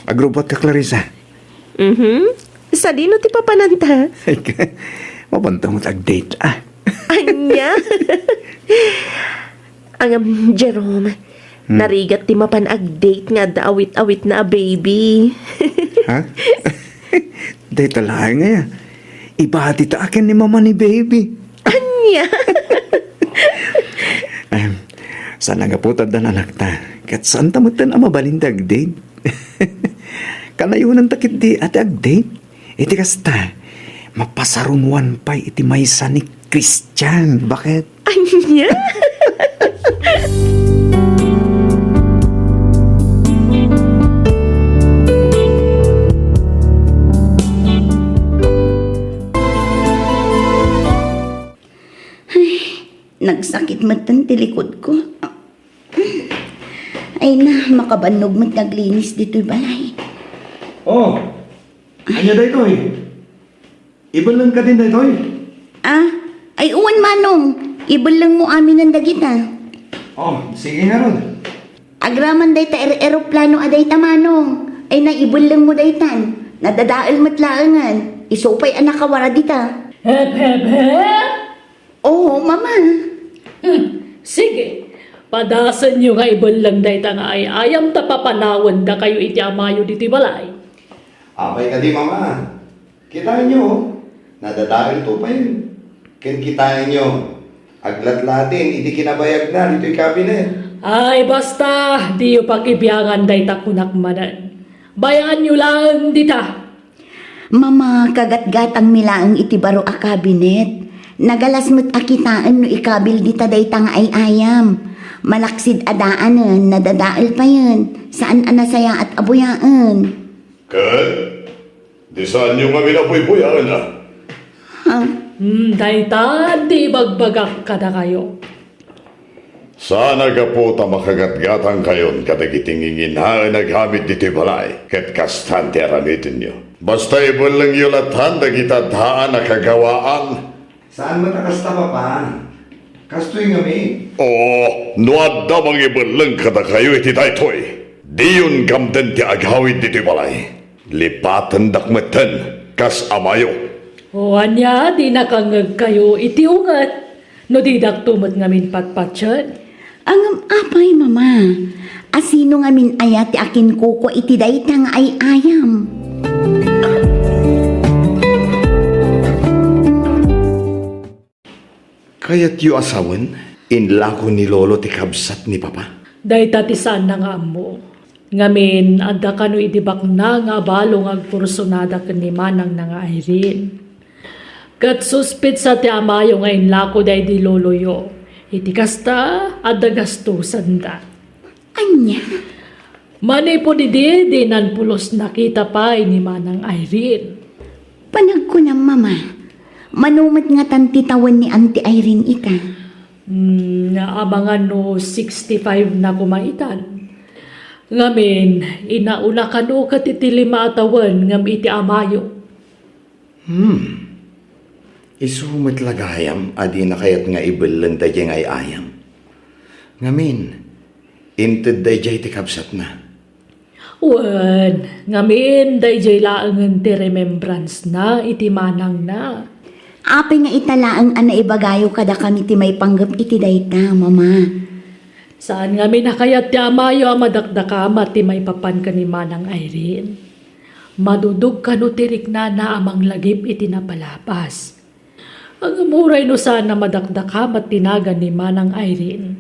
agrubot ka, Clarissa. Mhm. Sadino ti papananta? Mapanta met ag-date, ah. Ania? Ngem, Jerome, hmm, narigat ti mapan ag-date nga adda awit-awitna a baby. Ha? Dayta laeng aya. Ibati ta ken ni mama ni baby. Ania? Em, saan a gapu ta addan anakta, ket saanta metten a mabalin ti ag-date. Kanayonanta ketdi a ti ag-date. Iti kasta, mapasarunoan pay iti maysa ni Christian. Baket? Ania? Ay, nagsakit metten ti likudko. Ay na, makabannog met nga aglinis ditoy balay. Oh, ania daytoy? Ibellengka din daytoy? Ah, ay, wen, Manong. Ibellengmo aminen dagita. Oh, sige ngarud. Agraman dayta er-, eroplano a dayta, Manong. Ay na, ibellengmo daytan. Nadadael met laengen. Isu pay a nakawara dita. Hep, hep, hep! Oo, Mama. Hmm, sige. Padasenyo nga ibelleng dayta nga ay-ayam ta papanawen dakayo iti amayo ditoy balay. Apay kadi, Mama? Kitaenyo, nadadael to payen. Ken kitaenyo, aglatlatin iti kinabayagna ditoy kabinet. Ay, basta, diyo pakibiangan dayta kunak manen. Bayaanyo laeng dita. Mama, kagatgatangmi laeng iti baro a kabinet. Nagalas met a kitaen no ikabil dita dayta nga ay-ayam. Malaksid a daanen, nadadael payen. Saan a nasayaat a buyaen. Ket, di saanyo ngamin a buybuyaen, a? Ha? Hmm, dayta ti ibagbagak kadakayo. Saan a gapu ta makagatgatangkayon kadagiti nginginaen a gamit ditoy balay, ket kastan ti aramidenyo. Basta ibellengyo latta dagiti addaan a kagawaan. Saan met a kasta, Papa. Kastoy ngamin. Oo, no adda mangibelleng kadakayo iti daytoy, diyon gamden ti agawid ditoy balay. Lipatendak metten kas amayo. O ania, di nakangngegkayo iti unget no didakto met ngamin patpatien? Ngem apay, Mama, a sino ngamin aya ti akinkukua iti dayta nga ay-ayam? Kayatyo a sawen, inlako ni Lolo ti kabsat ni Papa? Dayta ti saanna nga ammo. Ngamin, adda kano idi bakna nga abalo nga agpursonada ken ni manangna nga Irene. Ket suspetsa ti amayo nga inlako daydi loloyo. Iti kasta, adda gastosanda. Ania? Manipud idi, dinan pulos nakita pay ni Manang Irene. Panagkunam, Mama, mano met ngatan ti tawen ni Auntie Irene ita? Hmm, amangan no sixty-five na koma itan. Ngamin, inauna kano ket iti lima a tawen ngem iti amayo. Hmm. Isu met la gayam a dina kayat nga ibelleng daydiay nga ay-ayam. Ngamin, inted daydiay ti kabsatna. Wen, ngamin, daydiay laengen ti remembrance-na iti manangna. Apay nga ita laeng a naibagayo kadakami ti maipanggep iti dayta, Mama? Saan ngamin a kayat ti amayo a madakdakamat ti maipapan ken ni Manang Irene. Madudog kano ti riknana a manglagip iti napalabas. Ngem uray no saan a madakdakamat ti nagan ni Manang Irene.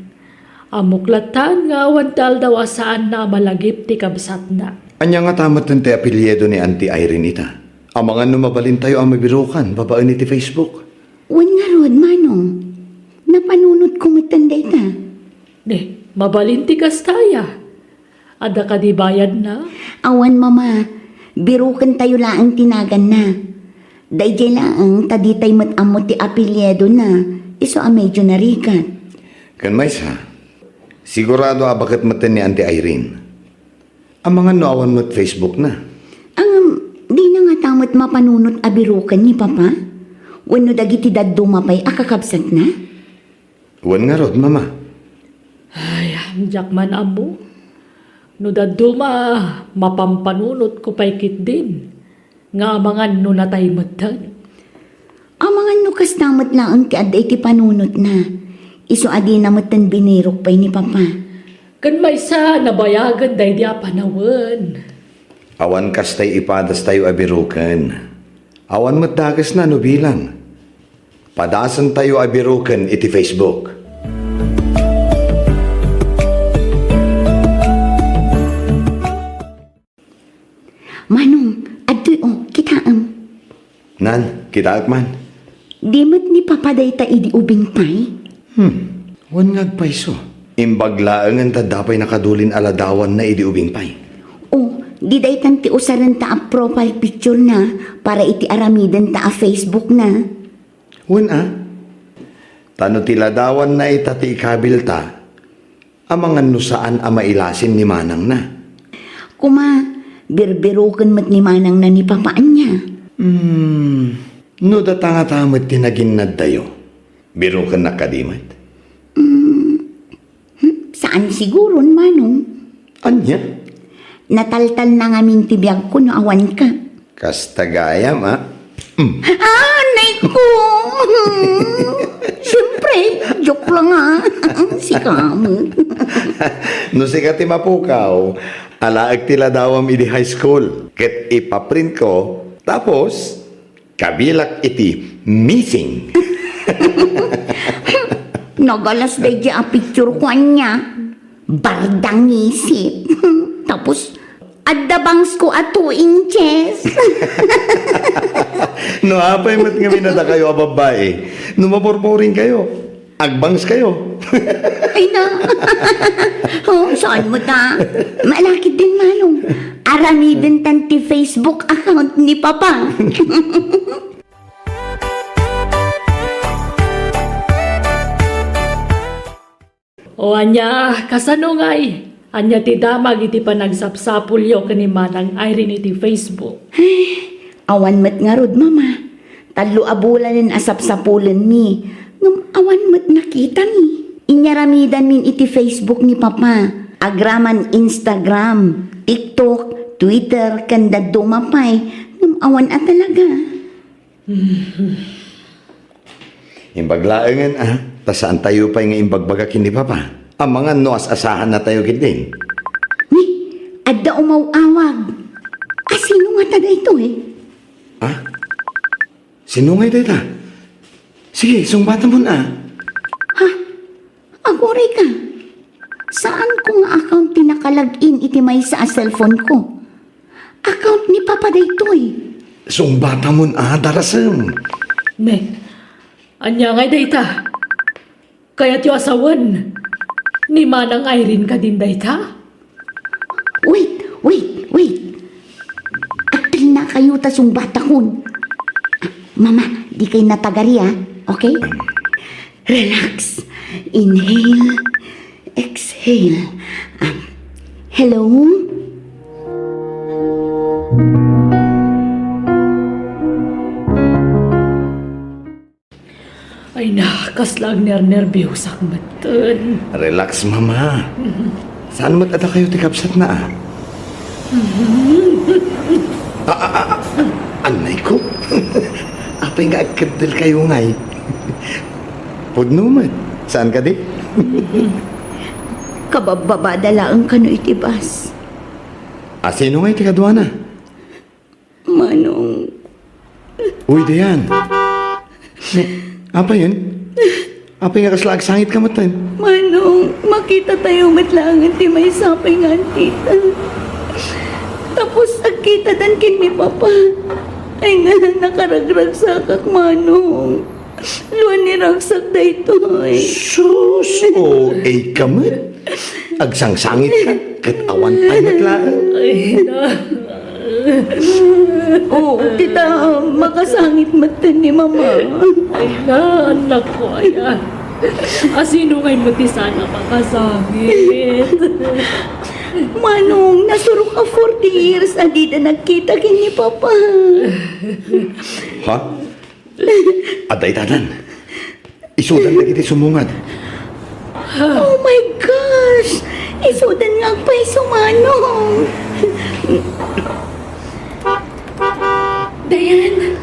Ammok lattan nga awan ti aldaw a saanna a malagip ti kabsatna. Ania ngata metten ti apelyido ni Auntie Irene ita? Amangan no mabalintayo a mabirukan babaen iti Facebook. Wen ngarud, Manong. Napanunotko metten dayta. Di, mabalin ti kasta aya. Adda kadi bayadna? Awan, Mama. Birukentayo laeng ti naganna. Daydiay laeng ta ditay met ammo ti apelyidona, isu a medyo narigat. Ken maysa, sigurado a baket metten ni Auntie Irene. Amangan no awan met Facebook-na. Ngem, dina ngata met mapanunot a biruken ni Papa? Wenno dagiti dadduma pay a kakabsatna? Wen ngarud, Mama. Ay, diak man ammo. No dadduma, mapampanunotko pay ketdin nga amangan no natay metten. Amangan no kasta met laeng ti adda iti panunotna. Isu a dina metten binirok pay ni Papa. Ken maysa, nabayagen daydi a panawen. Awan kastay ipadastayo a biruken. Awan met dakesna no bilang. Padasentayo a biruken iti Facebook. Manong, adtoy, o, kitaem. Nan, kitaek man. Di met ni Papa dayta idi ubing pay? Hmm, wen nga agpayso. Imbag laengen ta adda pay nakadulin a ladawanna idi ubing pay. O, di daytan ti usarenta a profile picture-na para iti aramidenta a Facebook-na. Wen a? Ta no ti ladawanna ita ti ikabilta, amangan no saan a mailasin ni manangna. Kuma, birbiruken met ni manangna ni Papa ania? Hmm, no data ngata met ti naginnaddayo, birukennak kadi met? Hmm, hmm, saan siguron, Manong. Ania? Nataltalna ngamin ti biagko no awanka. Kasta gayam, a? Mm. Ah, nay ko! Siyempre, joke lang, a. Sika met. No sika ti mapukaw, alaek ti ladawam idi high school. Ket ipaprintko, tapos, kabilak iti missing. Nagalas daydi a picture-ko ania. Bardang isip. Tapos, adda bangsko a two inches. No apay met ngamin a dakayo a babbai, no maburburing kayo, agbangs kayo. Ay na. O, saan met a? Malakid din, Manong. Aramidentan ti Facebook account ni Papa. O ania, kasano ngay? Ania ti damag iti panagsapsapulyo ken ni Manang Irene iti Facebook? Awan met ngarud, Mama. Tallo a bulanen a sapsapulenmi, ngem awan met nakitami. Inyaramidanmin iti Facebook ni Papa. Agraman Instagram, TikTok, Twitter, ken dadduma pay, ngem awan a talaga. Imbag laengen, a, ta saantayo pay nga imbagbaga ken ni Papa. Amangan no as-asahannatayo ketdin. Ni, adda umaw-awag. A, sino ngata daytoy? Ha? Sino ngay dayta? Sige, sungbatamon, a. Ha? Aguray ka. Saanko nga account ti naka-login iti maysa a cellphone ko. Account ni Papa daytoy. Sungbatamon, a, darasem. Ne, ania ngay dayta? Kayatyo a sawen, ni Manang Irene kadin dayta? Wait, wait, wait. Agtalnakayo ta sungbatakon. Mama, dikay natagari, a. Okay? Relax. Inhale. Exhale. Um, hello? Ay na, kasla agnernerbiosak metten. Relax, Mama. Saan met a dakayo ti kabsatna, a? A, a, a, a, anay ko. Apay nga agkeddel kayo ngay? Pudno met. Saan kadi? Kababbabada laeng kano iti bus. A, sino ngay ti kaduana? Manong. Uy, Dayan. Apay yen? Apay nga kasla agsangitka metten? Manong, makitatayo met laengen ti maysa pay nga antita. Tapos agkitadan ken ni Papa. Ay na, nakaragragsakak, Manong. Luan ni ragsak daytoy. Sus, O A ka met. Agsangsangit ka, ket awan pay met laeng. Ay, na. O, ti ta, makasangit metten ni Mama. Ay, na, anak ko, aya. A, sino ngay met ti saan a makasangit? Manong, nasurok a forty years a dida nagkita ken ni Papa. Ha? Adda itadan. Isudan dagiti sumungad. Oh my gosh! Isudan nga agpayso, Manong! Dayan!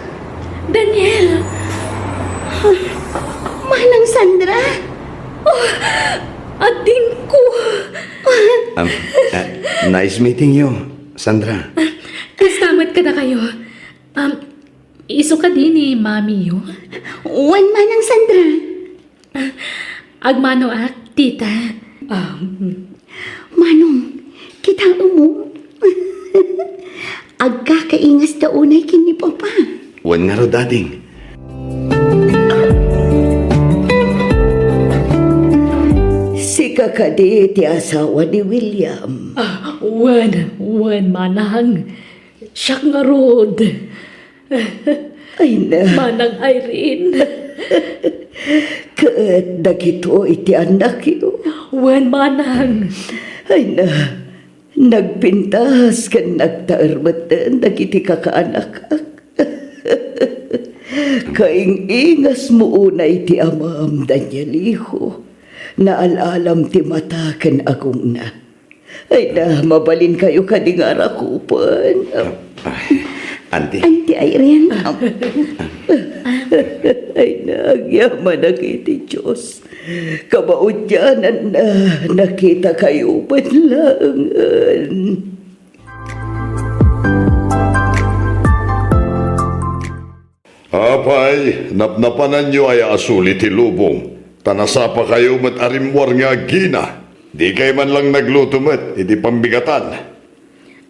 Daniel! Manang Sandra! Oh, adingko! Um, uh, nice meeting you, Sandra. Kasta met kadakayo. Um, Isu kadi ni mamiyo? Wen, Manang Sandra. Agmanoak, tita. Ah, mm. Manong, kitaem mo? Agkakaingasta unay ken ni Papa. Wen ngarud, ading. Sika kadi ti asawa ni William? Ah, wen, wen, manang. Siak ngarud. Ay na. Manang Irene. Ket dagitoy ti annakyo? Wen, manang. Ay na. Nagpintas ken nagtaer metten dagiti kakaanakak. Kaing-ingasmo unay ti amam, Danieliho. Naal-alam ti mata ken agongna. Ay na, mabalinkayo kadi nga arakupen. Ah, ah, Auntie. Auntie Irene. Ay na, agyamanak iti Dios. Kabaudiananna, nakitakayo met laengen. Apay, napnapananyo aya a suli ti lubong, ta nasapakayo met a rimmuar nga aggina. Dikay man lang nagluto met iti pammigatan.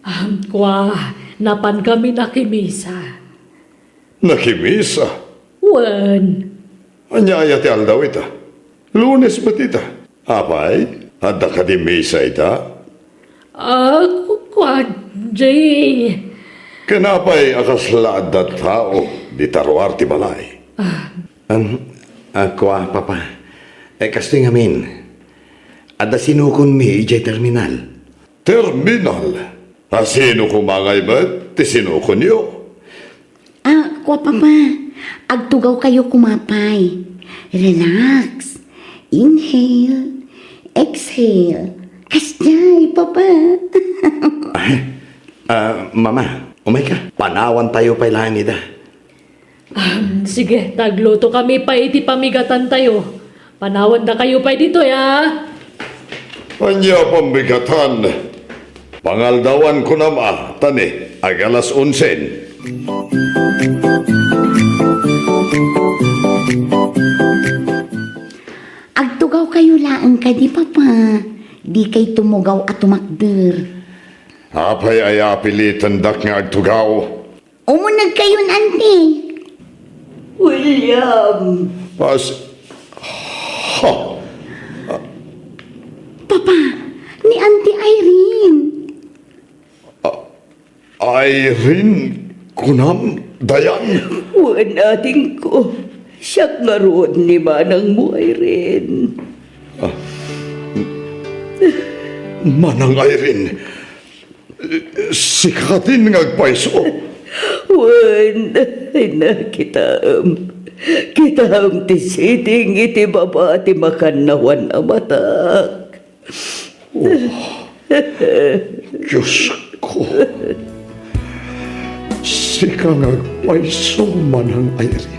Ah, kua, napankami nakimisa. Nakimisa? Wen. Ania aya ti aldaw ita? Lunes met ita. Apay, adda kadi misa ita? Ah, ku-, kua, Jay. Ken apay a kasla adda tao dita ruar ti balay? Ah. Am, ah, kua, Papa. Eh, kastoy ngamin. Adda sinukonmi idiay terminal. Terminal? A, sino koma ngay met ti sinukonyo? Ah, kua, Papa, agtugawkayo koma pay. Relax. Inhale, exhale. Kasdiay, Papa. Ah, Mama, umayka. Panawantayo pay laeng ida. Ahem, sige, ta aglutokami pay iti pamigatantayo. Panawandakayo pay ditoy, a. Ania pamigatan? Pangaldawan kunam a, ta ni, ag-alas onsen. Agtugawkayo laeng kadi, Papa. Dikay tumugaw a tumakder. Apay aya a pilitandak nga agtugaw? Umunegkayon, Auntie. William. Pas-, ha? Papa, ni Auntie Irene. A-, Irene, kunam, Dayan? Wen, adingko. Siak ngarud ni manangmo, Irene. Ah, Manang Irene, sika kadin nga agpayso? Wen, ay na, kitaem. Kitaem ti siding iti baba ti makannawan a matak. Oh, Diosko. Sika nga agpayso, Manang Irene.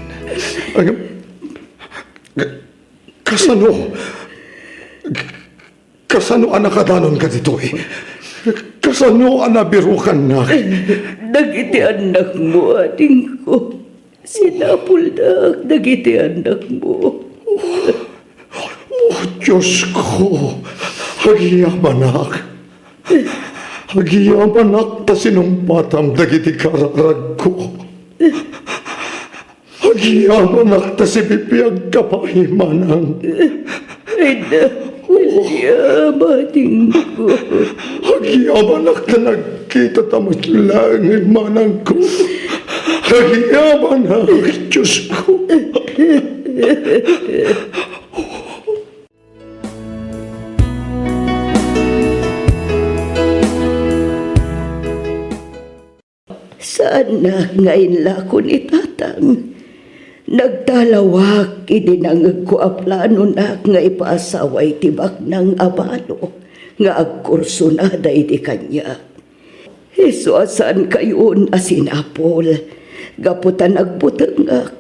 Ang, kasano? Kasano a nakadanonka ditoy? Kasano a nabirukannak? Dagiti annakmo, adingko. Sinapuldak dagiti annakmo. Oh, Diosko, agyamanak. Agyamanak ta sinumpatam dagiti kararagko. Agyamanak ta sibibiagka pay, manang. Ay na, William, adingko. Agyamanak ta nagkitata met laeng, manangko. Agyamanak, Diosko. Saannak nga inlako ni Tatang. Nagtalawak idi nangegko a planonak nga ipaasawa iti baknang a balo nga agkursunada idi kaniak. Isu a saankayon a sinapul, gapu ta nagbutengak.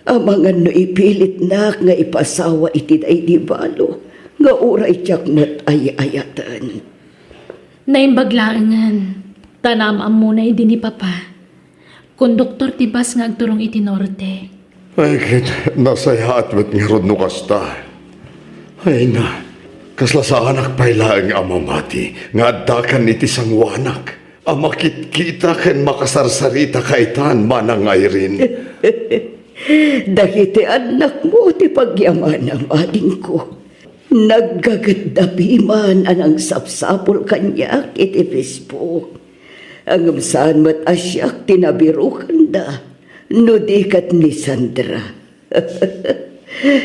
Amangan no ipilitnak nga ipasawa iti daydi balo nga uray diak met ay-ayaten. Naimbag laengen, ta naam-ammona idi ni Papa. Konduktor ti bus nga agturong iti norte. Ay, ket nasayaat met ngarud no kasta. Ay na, kasla saanak pay laeng a mamati nga addakan iti sangoanak a makitkita ken makasarsarita kaitan, Manang Irene. Dagiti annakmo ti pagyamanam, adingko. Naggagetda piman a nangsapsapul kaniak iti Facebook. Ngem saan met a siak ti nabirokanda, no di ket ni Sandra.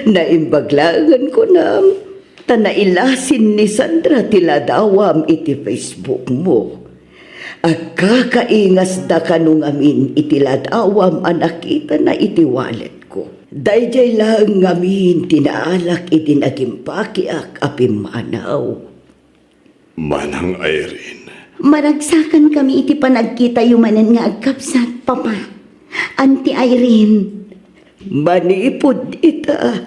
Naimbag laengen kunam, ta nailasin ni Sandra ti ladawam iti Facebook mo. Agkakaingasda kano ngamin iti ladawam a nakitana iti walletko. Daydiay laeng ngamin ti naalak idi nagimpakiak a pimmanaw. Manang Irene. Maragsakankami iti panagkitayo manen nga agkabsat, Papa. Auntie Irene. Manipud ita,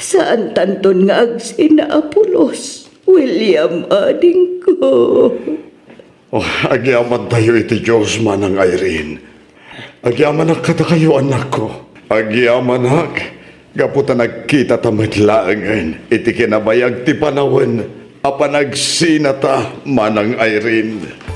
saantanton nga agsina a pulos, William, adingko. Oh, agyamantayo iti Dios, Manang Irene. Agyamanak kadakayo, annakko. Agyamanak, gapu ta nagkitata met laengen iti kinabayag ti panawen a panagsinata, Manang Irene.